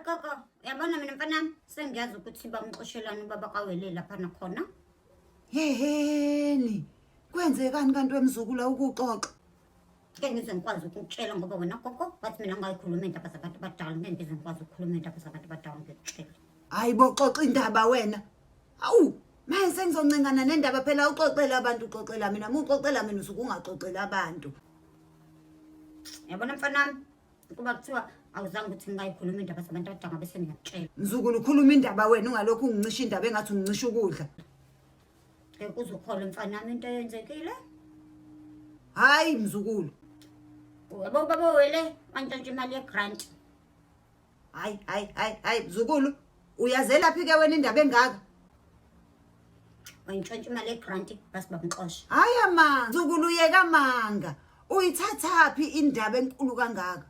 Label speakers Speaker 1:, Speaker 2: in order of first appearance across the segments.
Speaker 1: Gogo, uyabona mina mfanami sengiyazi ukuthi bamxoshelani ubaba kaWele lapha nakhona.
Speaker 2: Yeheni. Kwenzekani kanti wemzukula ukuxoxa?
Speaker 1: Ngeke ngize ngikwazi ukukutshela ngoba wena gogo wathi mina ngingayikhuluma iy'ndaba zabantu abadala. Ngeke ngize ngikwazi ukukhuluma iy'ndaba zabantu abadala ngikutshela.
Speaker 2: Hayi bo xoxa indaba wena. Awu, manje sengizoncengana nendaba phela uxoxela abantu uxoxela mina, uma uxoxela mina usuke ungaxoxeli abantu.
Speaker 1: Yabona mfanami kuba kuthiwa awuzange ukuthi ngingayikhuluma indaba zabantu abadala ngabe sengiyakutshela.
Speaker 2: Mzukulu ukhuluma indaba wena ungalokhu ungincisha indaba engathi ungincisha ukudla.
Speaker 1: Ngeke uzukholwe mfanami into eyenzekile.
Speaker 2: Hayi mzukulu.
Speaker 1: Uyabo ubaba wele wantshontsha imali ye-grant.
Speaker 2: Hayi hayi hayi hayi mzukulu uyazelaphi ke wena indaba engaka?
Speaker 1: Wayintshontsha imali ye-grant base bamxosha.
Speaker 2: Hayi amanga mzukulu yeka manga. Uyithathaphi indaba enkulu kangaka?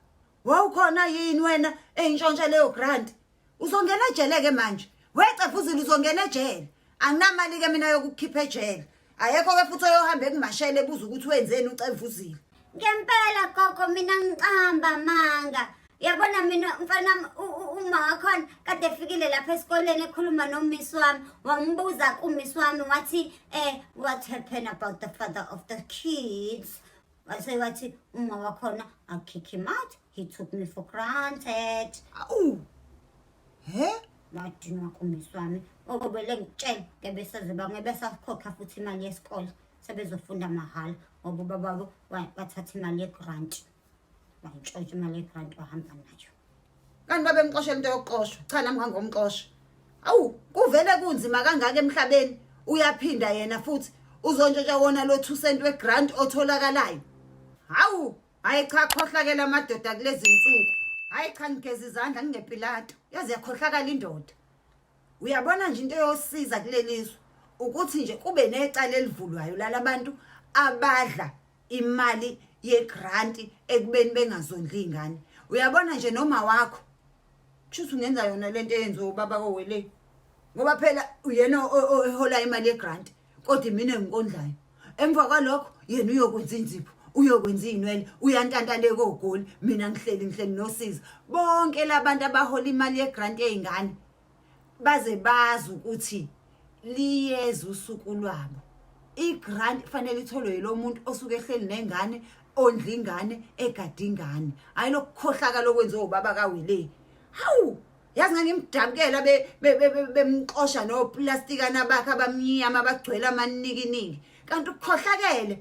Speaker 2: Wawukhona yini wena eyintshontsha leyo grant? Uzongena ejele ke manje. Wecefuzile uzongena ejele. Anginamali ke mina yokukukhipha ejele. Ayekho ke futhi oyohamba ekumashele ebuza ukuthi wenzeni ucevuzile.
Speaker 1: Ngempela gogo mina ngicamba manga. Yabona mina mfana uma wakhona kade efikile lapha esikoleni ekhuluma nomisi wami wambuza kumisi wami wathi what happened about the father of the kids wase wathi uma wakhona I kick him out he took me for granted.
Speaker 2: Awu. He?
Speaker 1: Wadinwa kumisi wami okobele ngitshela ngebeseze bangebesakhokha futhi imali yesikole sebezofunda mahhala ngoba ubababo wathatha imali ye-grant wayintshontsha imali ye-grant wahamba nayo.
Speaker 2: Kanti babemxoshela into yokuxoshwa. Cha nami ngangomxosha. Awu, kuvele kunzima kangaka emhlabeni. Uyaphinda yena futhi uzontshontsha wona lo 2 cent we-grant otholakalayo. Hawu, hayi cha khohlakela amadoda kulezi nsuku. Hayi cha ngigeza izandla ngingepilato. Yaze yakhohlakala indoda. Uyabona nje into eyosiza kuleli zwe ukuthi nje kube necala elivulwayo lalabantu abadla imali yegranti ekubeni bengazondli ingane. Uyabona nje noma wakho kushuthi ungenza yona lento eyenziwe ubaba kowele ngoba phela uyena ohola imali yegrant kodwa mina engikondlayo. Emva kwalokho yena uyokwenza inzipho uyokwenza iy'nwele uyantantale kogoli mina ngihleli ngihleli nosiza. Bonke labantu abahola imali yegrant yey'ngane baze bazi ukuthi liyeza usuku lwabo. I-grant kufanele itholwe yilo muntu osuke ehleli nengane ondla ingane egada ingane, hhayi lokukhohlakala okwenziwa ubaba kaWele. Hawu, yazi ngangimdabukela bemxosha noplastikana bakhe abamnyama abagcwele amanikiniki kanti ukukhohlakele.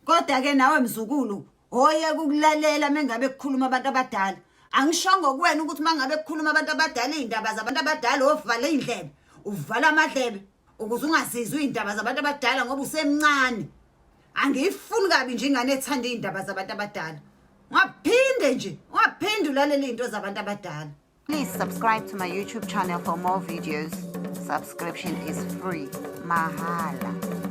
Speaker 2: Kodwa ke nawe mzukulu hoye ukulalela mengabe kukhuluma abantu abadala. Angishongo kuwena ukuthi mangabe kukhuluma abantu abadala izindaba zabantu abadala ovala izindlebe, uvala amadlebe ukuze ungazizwi izindaba zabantu abadala ngoba usemncane. Angiyifuni kabi nje ingane ethanda izindaba zabantu abadala. Ungaphinde nje, ungaphinde ulalele izinto zabantu abadala.
Speaker 3: Please subscribe to my YouTube channel for more videos. Subscription is free. Mahala.